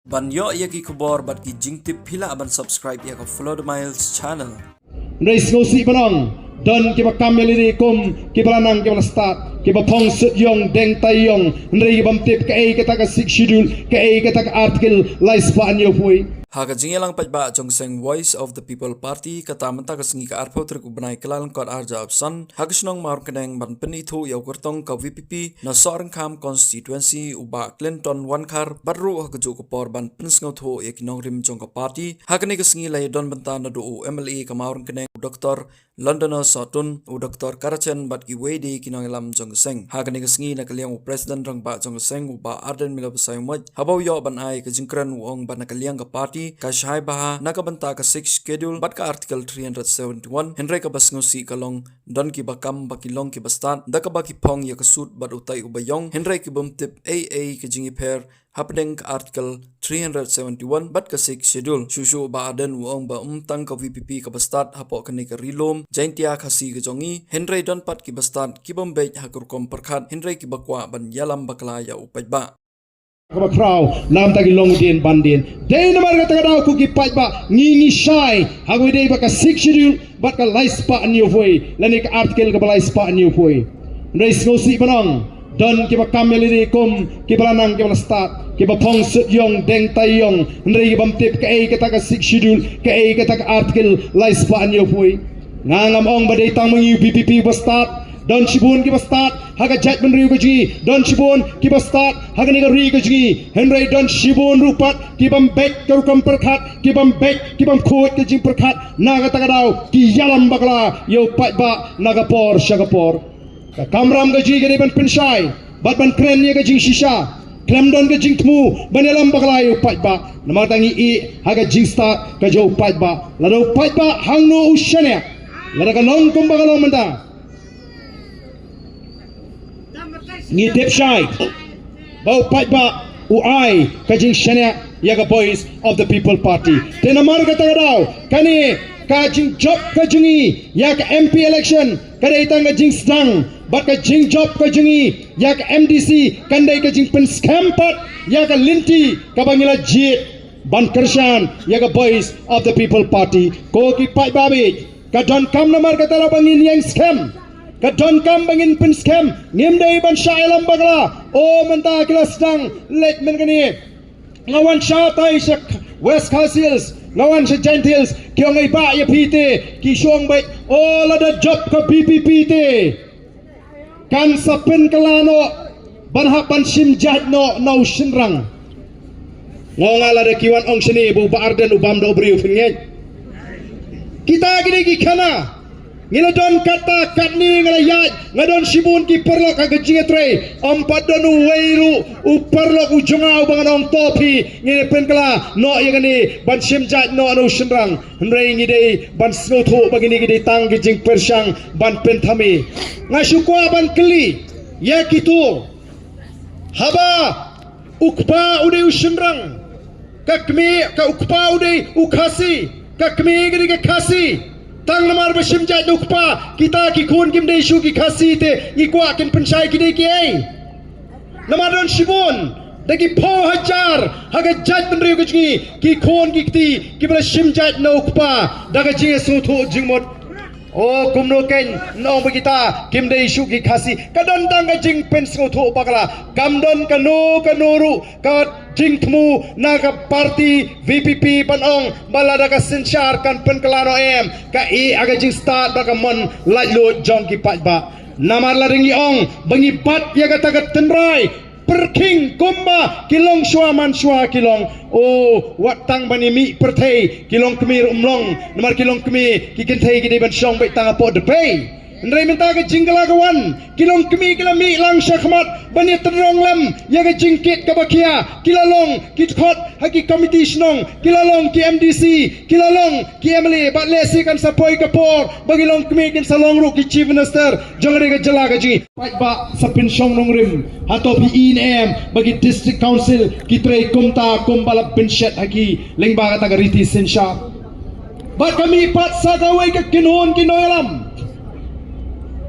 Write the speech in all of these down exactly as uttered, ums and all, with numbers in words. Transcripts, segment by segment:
Ban ïoh ïa ki khubor bad ki jingtip, phi lah ban subscribe ïa ka Follow the Miles channel. Hynrei sngewsih ban ong, don kiba kam ïa lade kum kiba la nang kiba la stad, kiba phong suit ïong deng tai ïong, hynrei ki bym tip kaei kata ka Sixth Schedule, kaei kata ka Article lai spah hynñiewphew. Ha ka jingïalang paidbah jong ka seng Voice of the People Party, kata mynta ka sngi ka arphew tarik u bnai Kyllalyngkot arhajar arphew san, ha ka shnong Mawryngkneng ban pynithuh ïa u kyrtong ka V P P na Sohryngkham constituency u Bah Clinton Wankhar, bad ruh ha kajuh ka por ban pynsngewthuh ïa ki nongrim jong ka party. Ha kane ka sngi la ïadon bynta naduh u M L A ka Mawryngkneng u Doktor Londoner Sohtun, u Doktor Karachen bad kiwei de ki nongïalam jong ka seng. Ha kane ka sngi na ka liang u President Rangbah jong ka seng u Bah Ardent Miller Basaiawmoit, haba u ïoh ban ai ka jingkren u ong ba na ka liang ka party ka shai bha na ka bynta ka Sixth Schedule bad ka Article three hundred seventy-one, hynrei kaba sngewsih ka long don kiba kam ba ki long kiba stad, da kaba ki phong ïa ka suit bad u tai uba ïong, hynrei ki bym tip ei ei ka jingïapher hapdeng ka Article three hundred seventy-one bad ka Sixth Schedule. Shuh shuh Bah Ardent u ong ba ym tang ka V P P kaba stad hapoh kane ka Ri Lum Jaintia Khasi ka jong ngi, hynrei don pat kiba stad ki bym beit ha ka rukom pyrkhat, hynrei kiba kwah ban ïalam bakla ïa u paidbah. Kaba khraw, namar ta ki long dien ban dien. Dei namar kata ka daw ko ki paidbah, ngi ngi shai ha kaba dei ba ka Sixth Schedule bad ka lai spah hynñiewphew, lane ka Article kaba lai spah hynñiewphew. Hynrei sngewsih ban ong, don kiba kam ïa lade kum kiba la nang kiba la stad, kiba phong suit ïong deng tai ïong, hynrei ki bym tip kaei kata ka Sixth Schedule, kaei kata ka Article lai spah hynñiewphew. Nga ngam ong ba dei tang ma ngi u V P P ba stad, don shibun kiba stad ha ka jaitbynriew ka jong ngi, don shibun kiba stad ha kane ka ri ka jong ngi, hynrei don shibun ruh pat ki bym beit ka rukom pyrkhat, ki bym beit, ki bym khuid ka jingpyrkhat. Na kata ka daw ki ïalam bakla ïa u paidbah na ka por sha ka por. Ka kamram ka jong ngi ka dei ban pynshai bad ban kren ïa ka jingshisha. Khlem don ka jingthmu ban ïalam bakla ïa u paidbah, namar ta ngi ïeh ha ka jingstad ka jong u paidbah. Lada u paidbah hangno u shaniah, lada ka long kumba ka long mynta, ngi tip shai ba u paidbah u ai ka jingshaniah ïa ka Voice of the People Party. Te namar kata ka daw kane ka jingjop ka jong ngi ïa ka M P election ka dei tang ka jingsdang, bad ka jingjop ka jong ngi ïa ka M D C kan dei ka jingpynskhem pat ïa ka lynti kaba ngi la jied ban kyrshan ïa ka Voice of the People Party. Ko ki paidbah bad ka donkam namar kata la ba ngin ïeng skhem, ka donkam ba ngin pynskhem. Ngim dei ban shah ïalam bakla. O mynta ki la sdang leit mynta kane, nga wan shatai sha West Khasi Hills, nga wan sha Jaintia Hills, ki ong ai ba ïa phi te, ki shong beit. O lada jop ka V P P te, kan sa pynkylla noh ban hap ban shim jait noh na u shynrang. Nga ong lada ki wan ong shane ba u Bah Ardent u bam da u briew, phin ngeit? Kita ki dei ki khana. Ngi la don katta katne, nga la ïaid, nga don shibun ki paralok ha ka jingïatrei. Ym pat don uwei ruh u paralok u jong nga uba ngan ong to phi, ngi pynkylla noh ïa kane ban shim jait noh na u shynrang. Hynrei ngi dei ban sngewthuh ba kine ki dei tang ki jingpyrshang ban pynthame. Nga shu kwah ban kylli ïa kito, haba u kpa u dei u shynrang, ka kmie, ka u kpa u dei u Khasi, ka kmie ka dei ka Khasi, tang namar ba shim jait na u kpa kita ki khun kim dei shuh ki Khasi te ngi kwah kin pynshai ki dei kiei? Namar don shibun da ki phew hajar ha ka jaitbynriew ka jong ngi, ki khun ki kti kiba la shim jait na u kpa da ka jingsngewthuh jingmut. O kumno kein nong ba kita kim dei shuh ki Khasi? Ka don tang ka jingpynsngewthuh bakla, kam don kano kano ruh ka jingthmu na ka party V P P ban ong ba lada ka synshar kan pynkylla noh em, ka ïeh ha ka jingstad bad ka mon laitluid jong ki paidbah. Namar lada ngi ong ba ngi bat ïa kata ka tynrai pyrkhing kumba ki longshuwa manshuwa ki long, o wat tang ban ïa mih pyrthei ki longkmie ruh ym long, namar ki longkmie ki kynthei ki dei ban shong beit tang hapoh dpei. Hynrei mynta ka jingkylla ka wan, ki longkmie ki la mih lang shakhmat ban ïa tynrong lem ïa ka jingkit kaba khia. Ki la long ki dkhot ha ki komiti shnong, ki la long ki M D C, ki la long ki M L A, bad lehse kan sa poi ka por ba ki longkmie kin sa long ruh ki Chief Minister jong ka jylla ka jong ngi. Paidbah sa pynshong nongrim, hato phi i ne em ba ki District Council ki trei kumta kumba la pynshet ha ki lyngba kata ka riti synshar? Bad ka mih pat sa kawei ka kynhun ki nongïalam.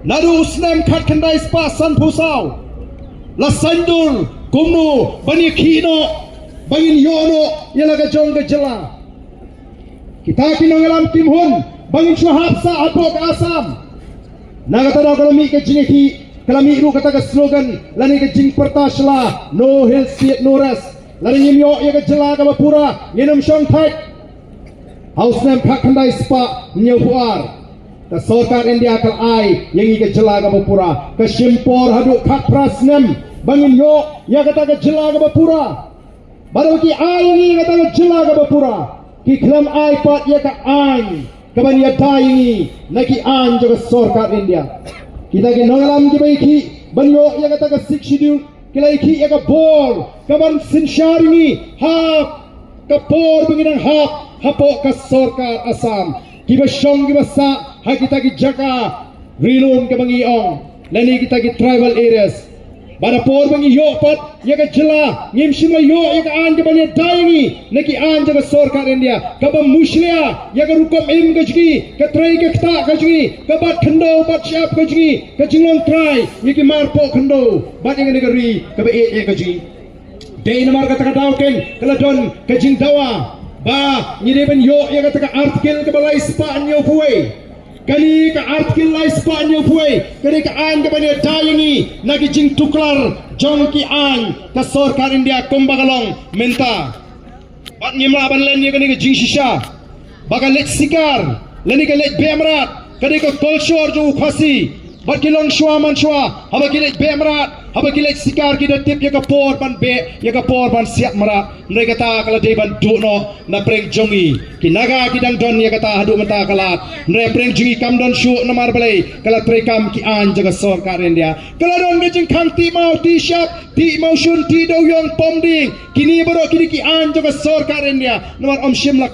Naduh u snem khatkhyndai spah sanphew saw la saiñdur kumno ban ïakhih noh ba ngin ïoh noh ïa la ka jong ka jylla. Kita ki nongïalam kim hun ba ngin shu hap sah hapoh ka Assam. Na kata daw ka la mih ka jingïakhih, ka la mih ruh kata ka slogan lane ka jingpyrta sha la, "No Hill State, no rest." Lada ngim ïoh ïa ka jylla kaba pura, ngin ym shong thait. Ha u snem khatkhyndai spah hynñiewphew ar, ka sorkar India ka la ai ïa ngi ka jylla kaba pura. Ka shim por haduh khatphra snem ba ngin ïoh ïa kata ka jylla kaba pura. Bad haba ki ai ïa ngi ïa kata ka jylla kaba pura, ki khlem ai pat ïa ka aiñ kaban ïada ïa ngi na ki aiñ jong ka sorkar India. Kita ki nongïalam kiba ïakhih ban ïoh ïa kata ka Sixth Schedule, ki la ïakhih ïa ka bor kaban synshar ïa ngi ha ka por ba ngi dang hap hapoh ka sorkar Assam. Kiba shong kiba sah ha kita ki jaka ri lum kaba ngi ong lane kita ki tribal areas. Bad ha por ba ngi ïoh pat ïa ka jylla, ngim shym la ïoh ïa ka aiñ kaban ïada ïa ngi na ki aiñ jong ka sorkar India, kaba mushlia ïa ka rukom im ka jong ngi, ka trei ka ktah ka jong ngi, ka bat khyndew bat shyiap ka jong ngi, ka jinglong trai ïa ki marpoh khyndew bad ïa kane ka ri kaba ïeit ïa ka jong ngi. Dei namar kata ka daw keiñ ka la don ka jingdawa ba ngi dei ban ïoh ïa kata ka Article kaba lai spah hynñiewphew wei. Kane ka Article lai spah hynñiewphew wei ka dei ka aiñ kaban ïada ïa ngi na ki jingtuklar jong ki aiñ ka sorkar India kumba ka long mynta. Bad ngim lah ban len ïa kane ka jingshisha ba ka leit sikar lane ka leit beh mrad ka dei ka culture jong u Khasi. Bad ki longshuwa manshuwa, haba ki leit beh mrad, haba ki leit sikar, ki da tip ïa ka por ban beh, ïa ka por ban siat mrad. Hynrei kata ka la dei ban duh noh na pdeng jong ngi. Ki Naga ki dang don ïa kata haduh mynta ka lad. Hynrei pdeng jong ngi kam don shuh namar balei, ka la treikam ki aiñ jong ka sorkar India. Ka la don ka jingkhang tih maw tih shyiap, tih mawshun, tih dewiong, pom dieng. Kine baroh kine ki aiñ jong ka sorkar India. Namar ym shym la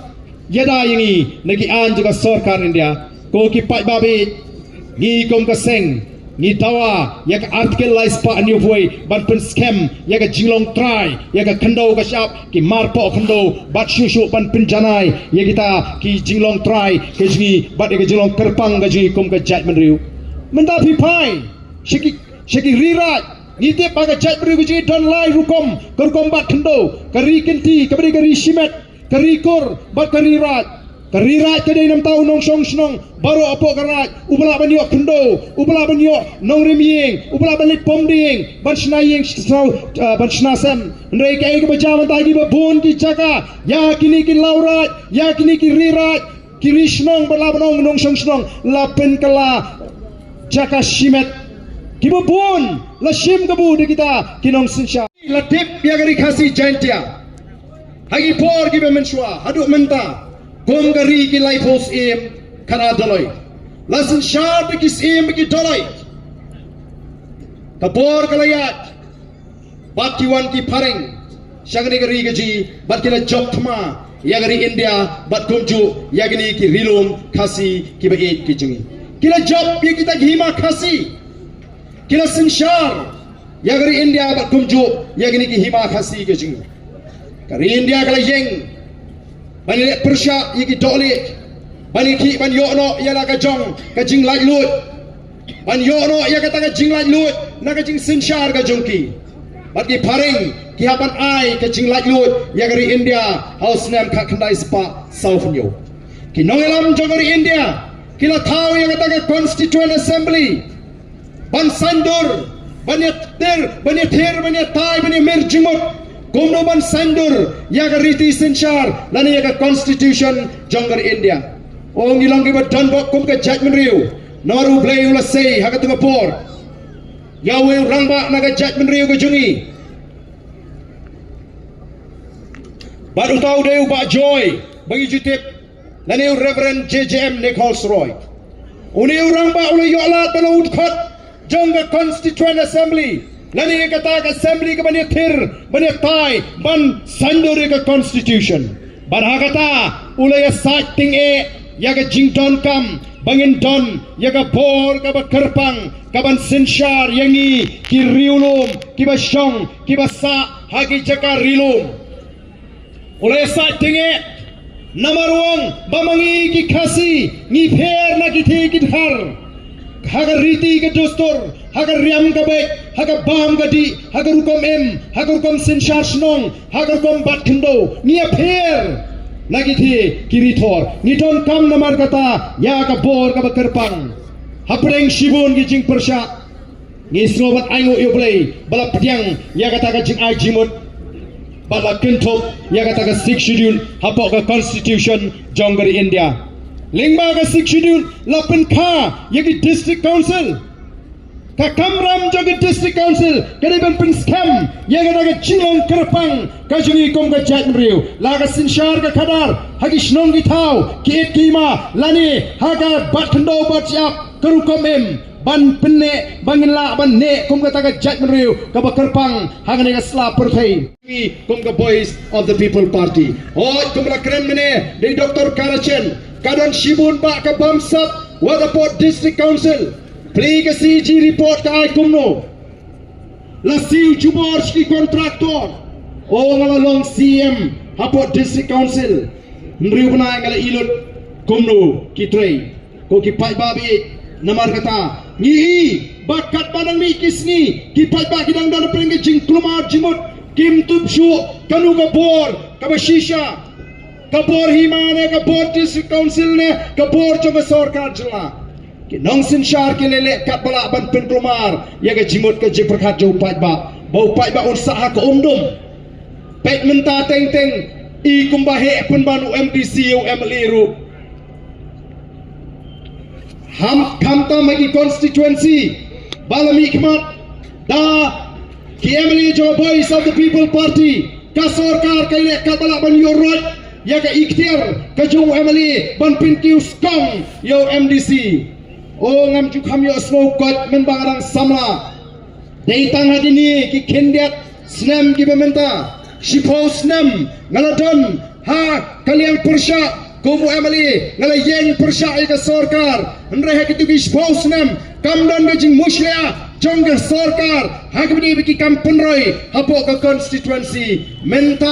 ïada ïa ngi na ki aiñ jong ka sorkar India. Ko ki paidbah, ngi kum ka seng ngi dawa ïa ka Article lai spah hynñiewphew wei ban pynskhem ïa ka jinglong trai ïa ka khyndew ka shyiap, ki marpoh khyndew, bad shuh shuh ban pynjanai ïa kita ki jinglong trai ka jong ngi bad ïa ka jinglong kyrpang ka jong ngi kum ka jaitbynriew. Mynta phi phai sha ki, sha ki ri raid, ngi tip ba ka jaitbynriew ka jong ngi don lai rukom, ka rukom bat khyndew, ka ri kynti kaba dei ka ri shimet, ka ri kur bad ka ri raid. Ka ri raid ka dei namar u nongshong shnong baroh hapoh ka raid uba lah ban ïoh khyndew, uba lah ban ïoh nongrim ïing, uba lah ban leit pom dieng, ban shna ïing, ah, ban shna sem. Hynrei kaei kaba jia mynta, kiba bun ki jaka ïa kine ki lawraid, ïa kine ki ri raid, ki ri shnong, ba lah ban ong nongshong shnong, la pynkylla jaka shimet. Kiba bun la shim kabu da kita ki nongsynshar. La tip ïa ka ri Khasi Jaintia ha ki por kiba mynshuwa haduh mynta kum ka ri ki laiphew syiem khadar doloi. La synshar da ki syiem bad ki doloi. Ka por ka la ïaid bad ki wan ki phareng sha kane ka ri ka jong ngi bad ki la jop thma ïa ka ri India bad kumjuh ïa kine ki ri lum Khasi kiba ïeit ki jong ngi. Ki la jop ïa kita ki hima Khasi. Ki la synshar ïa ka ri India bad kumjuh ïa kine ki hima Khasi ki jong ngi. Ka ri India ka la ïeng ban leh pyrshah ïa ki dohlieh, ban ïakhih ban ïoh noh ïa la ka jong ka jinglaitluid, ban ïoh noh ïa kata ka jinglaitluid na ka jingsynshar ka jong ki. Bad ki phareng ki hap ban ai ka jinglaitluid ïa ka ri India ha u snem khatkhyndai spah sawphew hynñiew. Ki nongïalam jong ka ri India ki la thaw ïa kata ka Constituent Assembly ban saiñdur, ban ïatir, ban ïathir, ban ïatai, ban ïamir jingmut. Kumno ban saiñdur ïa ka riti synshar lane ïa ka Constitution jong ka ri India. O, ngi long kiba donbok kum ka jaitbynriew namar U Blei u la sei ha katu ka por ïa uwei u rangbah na ka jaitbynriew ka jong ngi. Bad uta u dei u Bah Joy ba ngi ju tip, lane u Reverend J J M Nichols Roy. Une u rangbah u la ïoh lad ban long u dkhot jong ka Constituent Assembly lane kata ka Assembly kaban ïathir, ban ïatai, ban saiñdur ïa ka Constitution. Bad ha kata u la ïasaid tyngeh ïa ka jingdonkam ba ngin don ïa ka bor kaba kyrpang kaban synshar ïa ngi ki riewlum kiba shong kiba sah ha ki jaka rilum. U la ïasaid tyngeh namar u ong ba ma ngi ki Khasi ngi pher na ki thei ki dkhar ha ka riti ka dustur, Ha ka riam ka beit, ha ka bam ka dih, ha ka rukom im, ha ka rukom synshar shnong, ha ka rukom bat khyndew, ngi ïapher na kitei ki ri thor. Ngi donkam namar kata ïa ka bor kaba kyrpang. Hapdeng shibun ki jingpyrshah, ngi sngewbha ban ai nguh ïa U Blei ba la pdiang ïa kata ka jingai jingmut bad la kynthup ïa kata ka Sixth Schedule hapoh ka Constitution jong ka ri India. Lyngba ka Sixth Schedule la pynkha ïa ki District Council. Ka kamram jong ka District Council ka dei ban pynskhem ïa kata ka jinglong kyrpang ka jong ngi kum ka jaitbynriew. La ka synshar ka khadar ha ki shnong ki thaw, ki ïit ki ïma, lane ha ka bat khyndew bat shyiap, ka rukom im, ban pynneh, ban ngin lah ban neh kum kata ka jaitbynriew kaba kyrpang ha kane ka sla pyrthei. Kum ka Voice of the People Party. Hooid, kum la kren mynne da i Doctor Karachen, ka don shibun bah ka bamsap wat hapoh District Council. Plie ka C A G report ka ai kumno. La siew jubor sha ki contractor. O, nga la long C M hapoh District Council. Hynriew bnai nga la ïaid lut kumno ki trei. Ko ki paidbah ba ïeit, namar kata ngi i ba katba nang mih ki sngi, ki paidbah ki dang don hapdeng ka jingkulmar jingmut, kim tup shuh kano ka bor kaba shisha, ka bor hima ne ka bor District Council ne ka bor jong ka sorkar jylla. Ki nongsynshar ki leh leh katba lah ban pynkulmar ïa ka jingmut ka jingpyrkhat jong u paidbah, ba u paidbah un sah ha ka umdum. Peit mynta teng teng i kumba heh pynban u M D C, u M L A ruh. Ham, khamtam ha ki constituency ba la mih khmat da ki M L A jong ka Voice of the People Party, ka sorkar ka leh katba lah ban ïuh roit ïa ka iktiar ka jong u M L A ban pynkiew skong ïa u M D C. O, ngam ju kham ïohsngew koit mynba nga dang samla. Dei tang ha kine ki khyndiat snem kiba mynta, shiphew snem nga la don ha ka liang pyrshah kum u M L A, nga la ïeng pyrshah ïa ka sorkar. Hynrei ha kito ki shiphew snem kam don ka jingmushlia jong ka sorkar ha kaba ïadei bad ki kam pynroi hapoh ka constituency. Mynta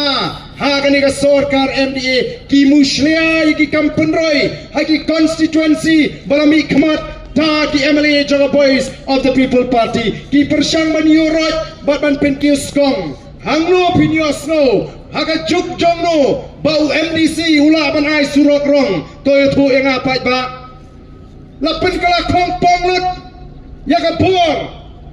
ha kane ka sorkar M D A ki mushlia ïa ki kam pynroi ha ki constituency ba la mih khmat da ki M L A jong ka Voice of the People Party. Ki pyrshang ban ïuh roit bad ban pynkiew skong. Hangno phin ïohsngew, ha ka juk jong no ba u M D C u lah ban ai surok rong? To ïathuh ïa nga paidbah. La pynkylla khongpong lut ïa ka bor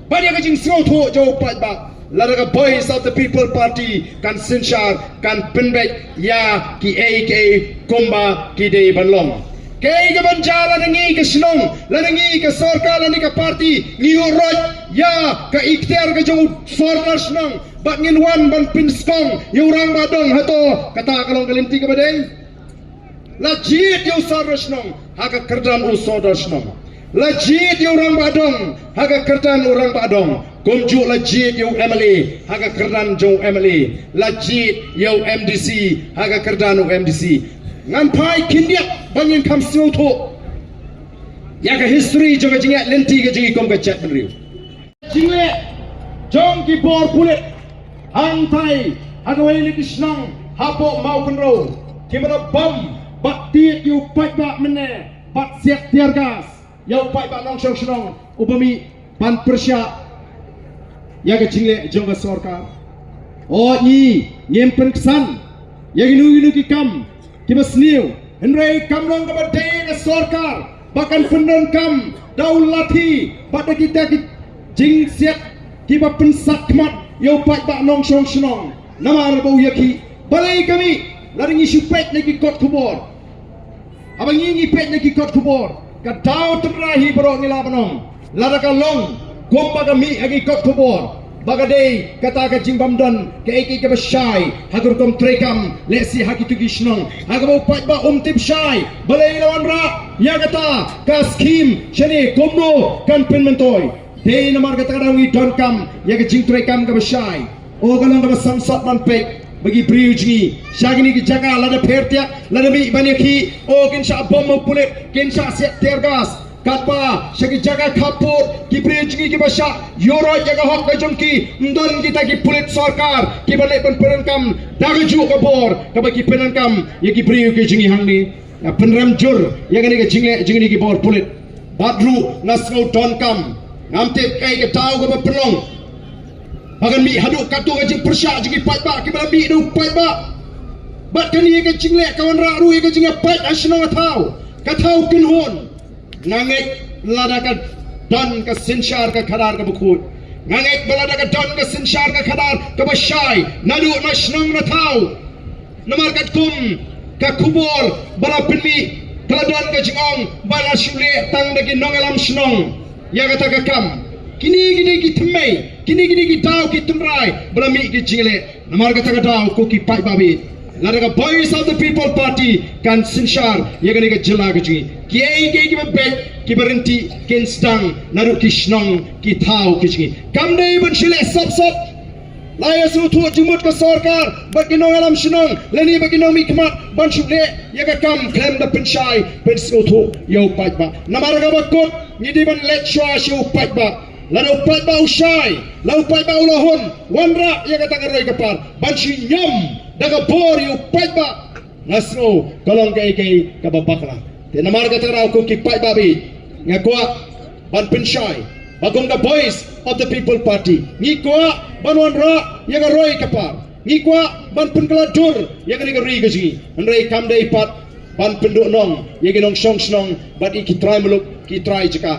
bad ïa ka jingsngewthuh jong u paidbah lada ka Voice of the People Party kan synshar, kan pynbeit ïa kiei kiei kumba ki dei ban long. Kaei kaban jia lada ngi ka shnong, lada ngi ka sorkar, lada ngi ka party ngi ïuh roit ïa ka iktiar ka jong u sordar shnong bad ngin wan ban pynskong ïa u rangbah dong? Hato kata ka long ka lynti kaba dei? La jied ïa u sordar shnong ha ka kyrdan u sordar shnong. La jied ïa u rangbah dong ha ka kyrdan u rangbah dong. Kumjuh la jied ïa u M L A ha ka kyrdan jong u M L A. La jied ïa u M D C ha ka kyrdan u M D C. Ngan phai khyndiat ba ngin kham sngewthuh ïa ka history jong ka jingïaid lynti ka jong ngi kum ka jaitbynriew. Jingleh jong ki bor pulit hangtai ha kawei na ki shnong hapoh Mawkynrew, kiba la bam bad tied ïa u paidbah mynne bad siat tear gas ïa u paidbah nongshong shnong uba mih ban pyrshah ïa ka jingleh jong ka sorkar. O, ngi ngim pynksan ïa kino kino ki kam kiba sniew, hynrei kam long kaba dei ka sorkar ba kan pyndonkam da u lathi bad da kita ki jingsiat kiba pynsat khmat ïa u paidbah nongshong shnong. Namar ba u ïakhih, balei ka mih? Lada ngi shu peit na ki kot khubor, haba ngi ngi peit na ki kot khubor, ka daw tynrai hi baroh ngi lah ban ong, lada ka long kumba ka mih ha ki kot khubor, ba ka dei kata ka jingbymdon kaei kaei kaba shai ha ka rukom treikam, lehse ha kito ki shnong ha kaba u paidbah um tip shai balei la wanrah ïa kata ka skhim shane, kumno kan pynmyntoi. Dei namar kata ka daw ngi donkam ïa ka jingtreikam kaba shai. O, ka long kaba samsat ban peit ba ki briew jong ngi sha kine ki jaka, lada pher tiak, lada mih ban ïakhih, o, kin shah bom u pulit, kin shah siat tear gas. Katba sha ki jaka khappud, ki briew jong ngi kiba shah ïuh roit ïa ka hok ka jong ki, ym don kita ki pulit sorkar kiba leit ban pyndonkam da kajuh ka bor kaba ki pyndonkam ïa ki briew ki jong ngi hangne. Nga pynrem jur ïa kane ka jingleh jong kine ki bor pulit. Bad ruh nga sngew donkam Ngam tip kaei ka daw kaba pynlong ba kan mih haduh katto ka jingpyrshah jong ki paidbah kiba la mih da u paidbah. Bad kane ka jingleh ka wanrah ruh ïa ka jingïapait ha shnong ha thaw, ka thaw kynhun. Nga ngeit lada ka don ka synshar ka khadar kaba khuid, nga ngeit ba lada ka don ka synshar ka khadar kaba shai naduh na shnong na thaw. Namar katkum ka khubor ba la pynmih, ka la don ka jingong ba la shu leh tang da ki nongïalam shnong ïa kata ka kam. Kine ki dei ki thymmei, kine ki dei ki daw ki tynrai ba la mih ki jingleh. Namar kata ka daw ko ki paidbah baieit, lada ka Voice of the People Party kan synshar ïa kane ka jylla ka jong ngi, kiei kiei kiba beit kiba ryntih kin sdang naduh ki shnong ki thaw ki jong ngi. Kam dei ban shu leh sop sop. La ïa sngewthuh jingmut ka sorkar bad ki nongïalam shnong lane bad ki nongmihkhmat ban shu leh ïa ka kam khlem da pynshai pynsngewthuh ïa u paidbah. Namar kaba kut ngi dei ban leit shuwa sha u paidbah. Lada u paidbah u shai, la u paidbah u la hun, wanrah ïa kata ka roi ka par ban shu ñiom da ka bor ïa u paidbah. Nga sngew ka long kaei kaei kaba bakla. Te namar kata ka daw ko ki paidbah baieit, nga kwah ban pynshai ba kum ka Voice of the People Party ngi kwah ban wanrah ïa ka roi ka par, ngi kwah ban pynkylla dur ïa kane ka ri ka jong ngi. Hynrei kam dei pat ban pynduhnong ïa ki nongshong shnong bad ïa ki trai muluk ki trai jaka.